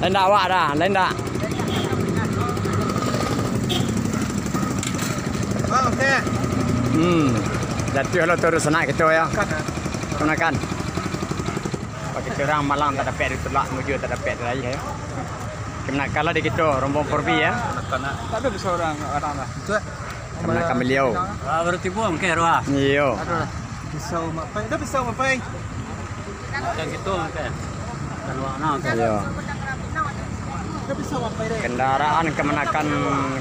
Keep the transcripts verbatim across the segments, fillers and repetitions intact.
Lain dak awak dah, lain dak? Hmm. Jatuah lo turun sanak kito yo. Kamanakan. Bagi urang malang tak dapek ditulak, mujua tak dapek diraih yo. Kamanakan lah di kito, rombong Porbi yo. Tak ada bisa orang kadang dah. Kamanakan baliau. Ah, berarti buang ke roh. Iyo. Aduh. Pisau mapai. Dah pisau mapai. Macam gitu, kan? Kalau anak, kan? Iyo. Dah pisau mapai deh. Kendaraan kamanakan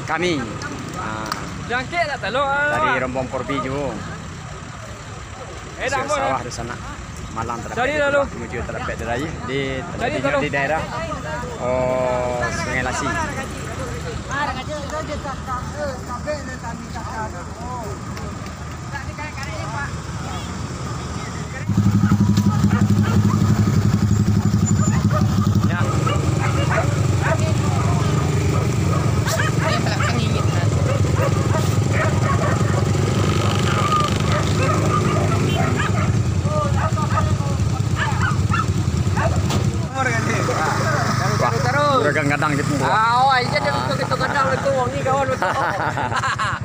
kami. Ah. Jangkik tak talok, ah. Dari rombong Porbi juo. Eh, dah, sawah di sanak. Malang tak dapek ditulak, mujua tak dapek diraih di, di daerah, oh, Sungai Lasi. Wah, gadang-gadang gitu. Ah, oh, iya, dia betul-betul gadang betul. Wong ni kawan betul.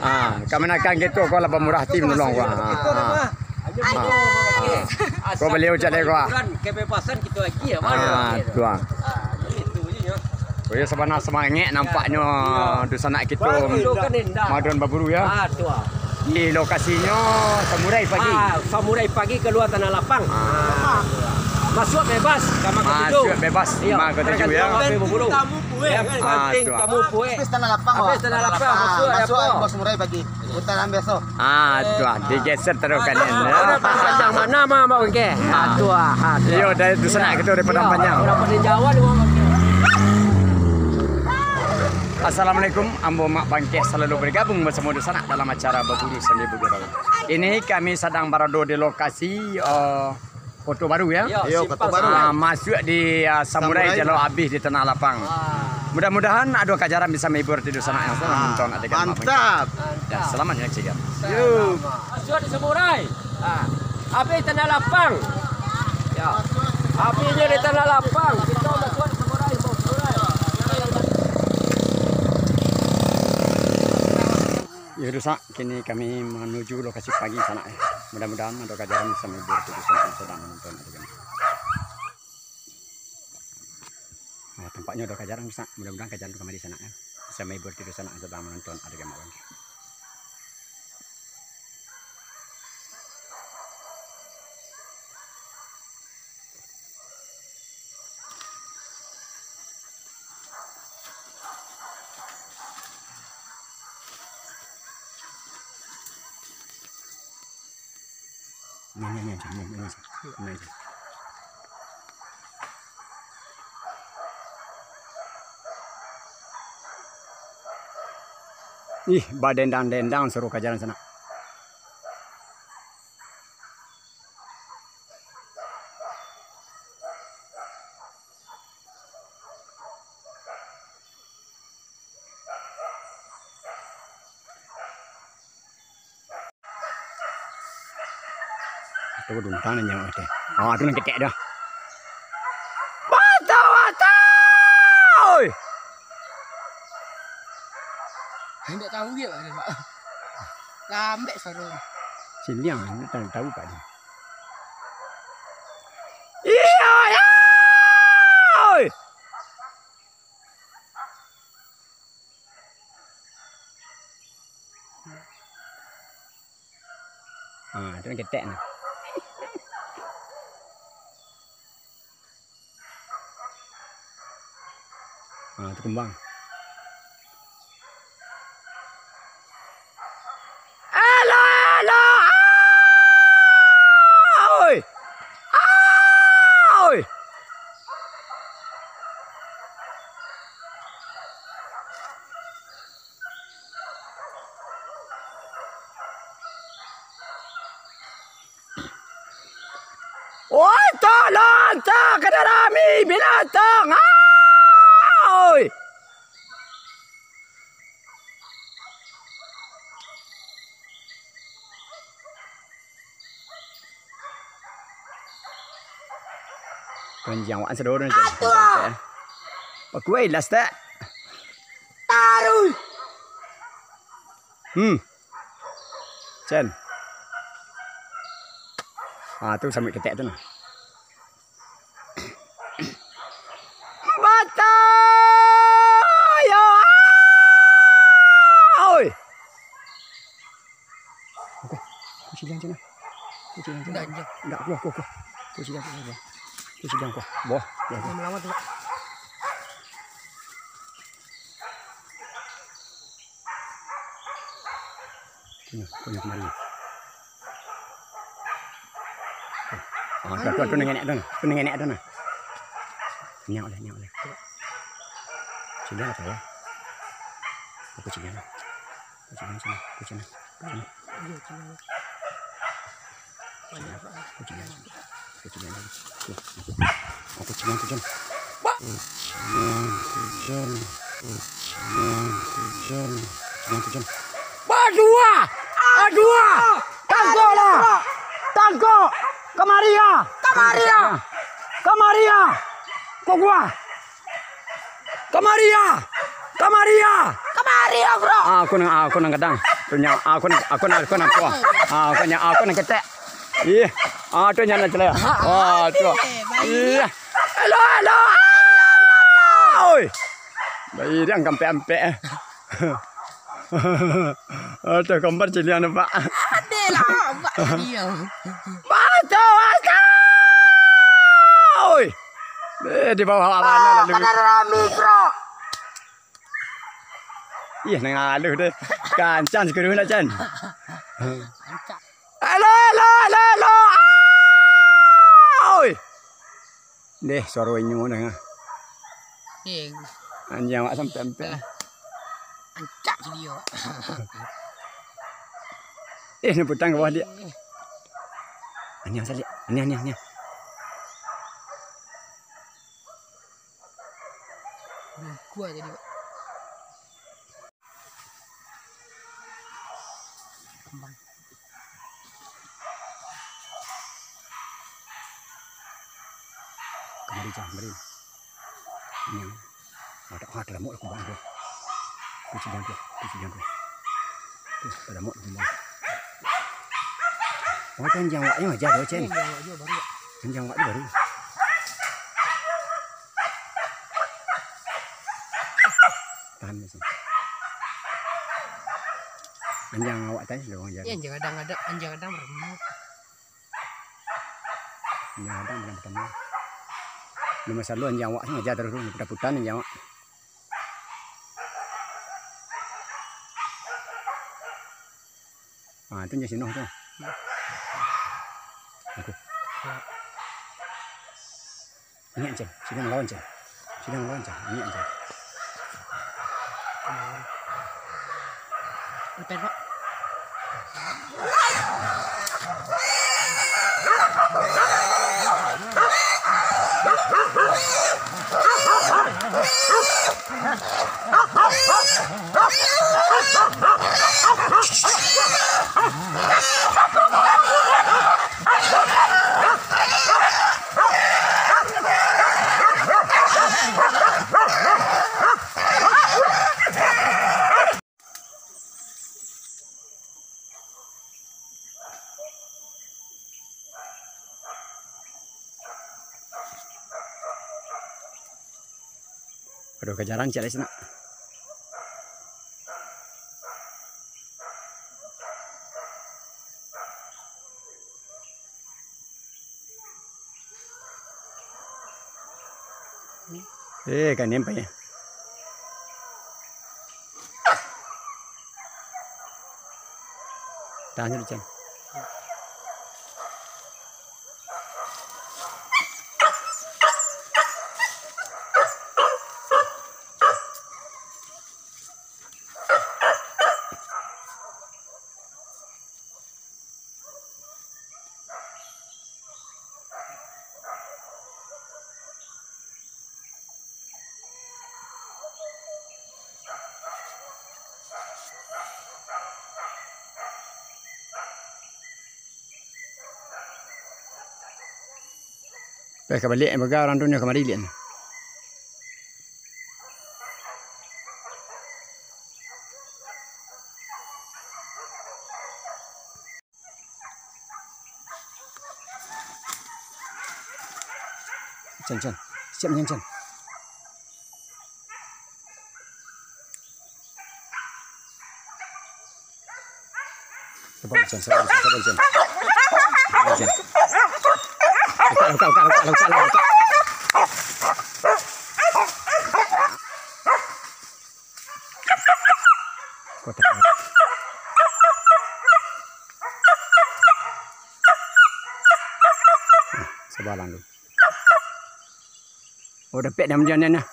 Ah, kamanakan gitu, kau lah pamurah hati manolong gua. Ah, ah. Ah. Kau baliau cak dek gua. Kebebasan kita lagi ya, Bang. Ah, tu ah. Oh, ya, sabana samangek nampaknyo dunsanak kito. Maduan baburu ya. Ah, tu ah. Di lokasinyo Samurai Pagi. Ah, Samurai Pagi kalua Tanah Lapang. Ah. Masuak bebas, kamar ketujuh. Masuak bebas, kamar ketujuh ya. Tergantung apa baburu. Tamu puek, kan? Ah, tu ah. Tamu puek. Habis Tanah Lapang, habis Tanah Lapang, masuak, masuak Bos Samurai Pagi. Putaran biaso. Ah, tu ah, digeser terus kan. Ah, Padang Panjang mana mah, Bang Keh? Ah, tu ah, ah, tu ah. Iyo, dari tu sanak kito dari Padang Panjang. Padang Panjang Jawa ni, Bang Keh. Assalamualaikum, ambo Mak Bangkeh salalu bergabung basamo dunsanak dalam acara Baburu Sambil Bagurau. Kini kami sadang barado di lokasi, eh, Koto Baru, ya? Iyo, Koto Baru. Ah, masuak di, ah, Samurai, Samurai. Jalur abih di Tanah Lapang. Ah. Mudah-mudahan ado kajaran bisa mahibur ti dunsanak yang sadang manonton adegan Mak Bangkeh. Mantap. Ya, selamat menyaksikan. Selamat. Masuak di Samurai. Ah. Abih Tanah Lapang. Ya. Abihnyo di Tanah Lapang. Kito masuak di Samurai, Samurai. Iyo, dunsanak, kini kami manuju lokasi Pagi sanak, eh. Mudah-mudahan ado kajaran bisa mahibur ti dunsanak yang sadang manonton adegan. Nah, tampaknyo ado kajaran, dunsanak. Mudah-mudahan kajaran tu kamari sanak, eh. Bisa mahibur ti dunsanak yang sadang manonton adegan Mak Bangkeh. Ni, ni, ni, ni, ni, ni, ni. Ih, badendang-dendang suruh ka jalan sanak. Itu duntang nyo teh. Ah, tu nan ketek dah. Batau, batau! Indak tahu dia, Pak. Lambek suara. Siniang, ini tak tahu, Pak, dia. Iya, iya! Ah, tu nan ketek nah. Ah, tu kumbang. Alo, alo, ah! Oi! Ah! Oi! Oi, tolong, tak kena rami binatang. Oi! Panjang awak sadoro ni. Aduh! Pakuai lah, Stak. Taruih. Hmm. Cen. Ah, tu sambuik ketek tu nah. Batai, yo, ah, oi. Oke, kucing jangan cina. Kucing jangan cina. Enggak, enggak. Enggak, kuah, kuah, kuah. Kucing jangan cina, kuah. Kucing jangan kuah. Boh, boh, boh. Lama-lama tu, Pak. Sini, kau ni kemari. Ah, tu, tu, tu, nengok tu, nah. Tu, nengok tu, nah. Nengok lah, nengok lah. Sini apa ya? Aku sini lah. Aku sini, sini. Aku sini. Aku sini. Iya, sini. Kucingan, kucingan, kucingan. Kucingan, kucingan. Kucingan, kucingan. Kucingan, kucingan. Kucingan, kucingan. Badua! Badua! Tangkoklah! Tangkok! Kamaria! Kamaria! Kamaria! Kok gua? Kamaria! Kamaria! Kamaria, bro! Ah, aku nan, aku nan gadang. Tu nyo, aku nan, aku nan, aku nan kuah. Ah, aku nyo, aku nan ketek. Ih, ah, tu nyo nan celek. Ah, tu. Ih. Hello, hello. Oi. Baik, dia angka ampek-ampek. Aduh, gambar cilian, Pak. Adeh lah, Pak. Iya. Batu, batu. Oi. Eh, di bawah awan lalu. Kena rami, bro. Ih, nang aluh deh. Kancang sikuru nak, Chan. Ancak. Alo, alo, alo, alo. Ah! Oi. Deh, suaro inyo dah. Eh. Anjiang awak sampai-sampai. Ancak sih dia. Eh, ni putang ke bawah dia. Eh. Anjiang salik. Anjiang, anjiang, anjiang. Bungkua tadi, Pak. Kambang. Kamari, Cang, kamari. Ini. Ada, ah, tadamuak lah kumbang tu. Kucingan tu, kucingan tu. Tu, tadamuak lah kumbang. Oh, tu anjiang awaknyo aja tu, Cen. Anjiang awak juo baru. Anjiang awak juo baru. Tahan di sini. Anjiang awak tadi sudah urang jalan. Iya, anjiang gadang ada, anjiang gadang beremah. Anjiang gadang bulan pertama. Lu masalah anjiang awak ni aja terus tu, putar-putar anjiang awak. Ah, tu je sinoh tu. Aku. Ini aja, sini melawan aja. Sini melawan aja, ini aja. Utai, Pak. Aduh, kajaran ciek lai sinan. Eh, kan nampak ya. Tahan dulu, Cang. Pai ka baliak, bagai urang tu nyo kamari liak. Chan, Chan. Siap, Chan, Chan. Sabar, Chan, sabar, Chan, sabar, Chan. Sabar, Chan. Buka, buka, buka. Kota. Nah, sabalah tu. Oh, dapek dah mandian nah.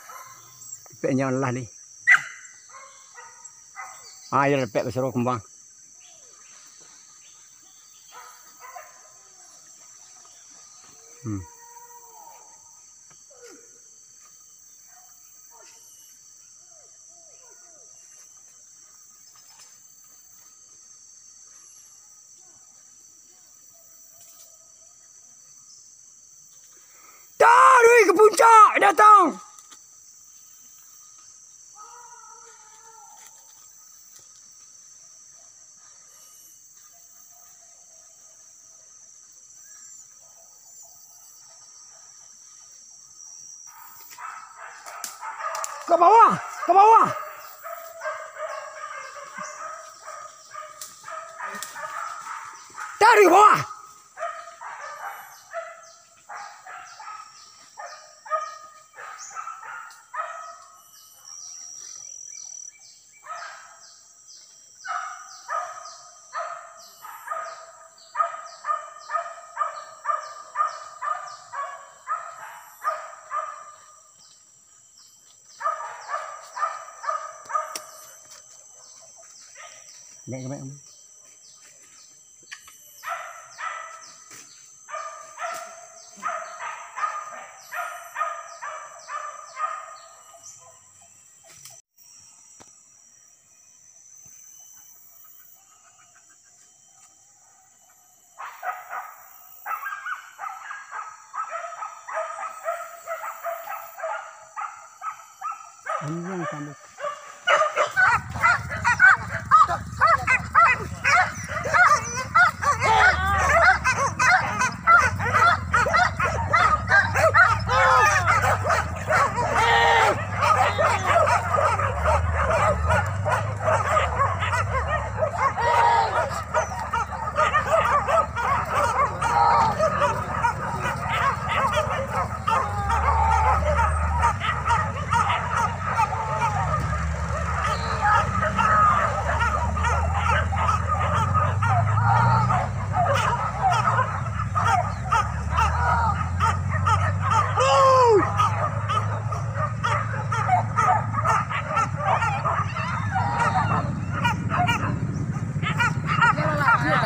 Dapek nyo lah ni. Ah, iyo dapek basaro kumbang. Hmm. Taruih ka puncak, datang! Ka bawah, ka bawah. Taruih bawah.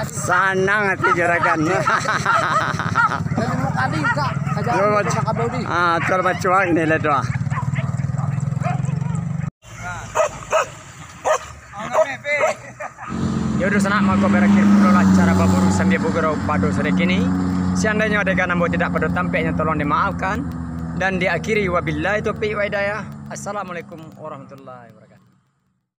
Sanang ati juragan. Dari limo kali, Kak. Kajaran Yo, bac- Kak Abdi. Ah, tuan bacuang ni lah doa. Yo, dunsanak, mako barakhir pulolah acara baburu sambia bagurau pado sore kini. Seandainyo adegan ambo tidak pado tampek, nyo tolong dimaafkan. Dan diakhiri, wabillahi taufiq wa hidayah. Assalamualaikum warahmatullahi wabarakatuh.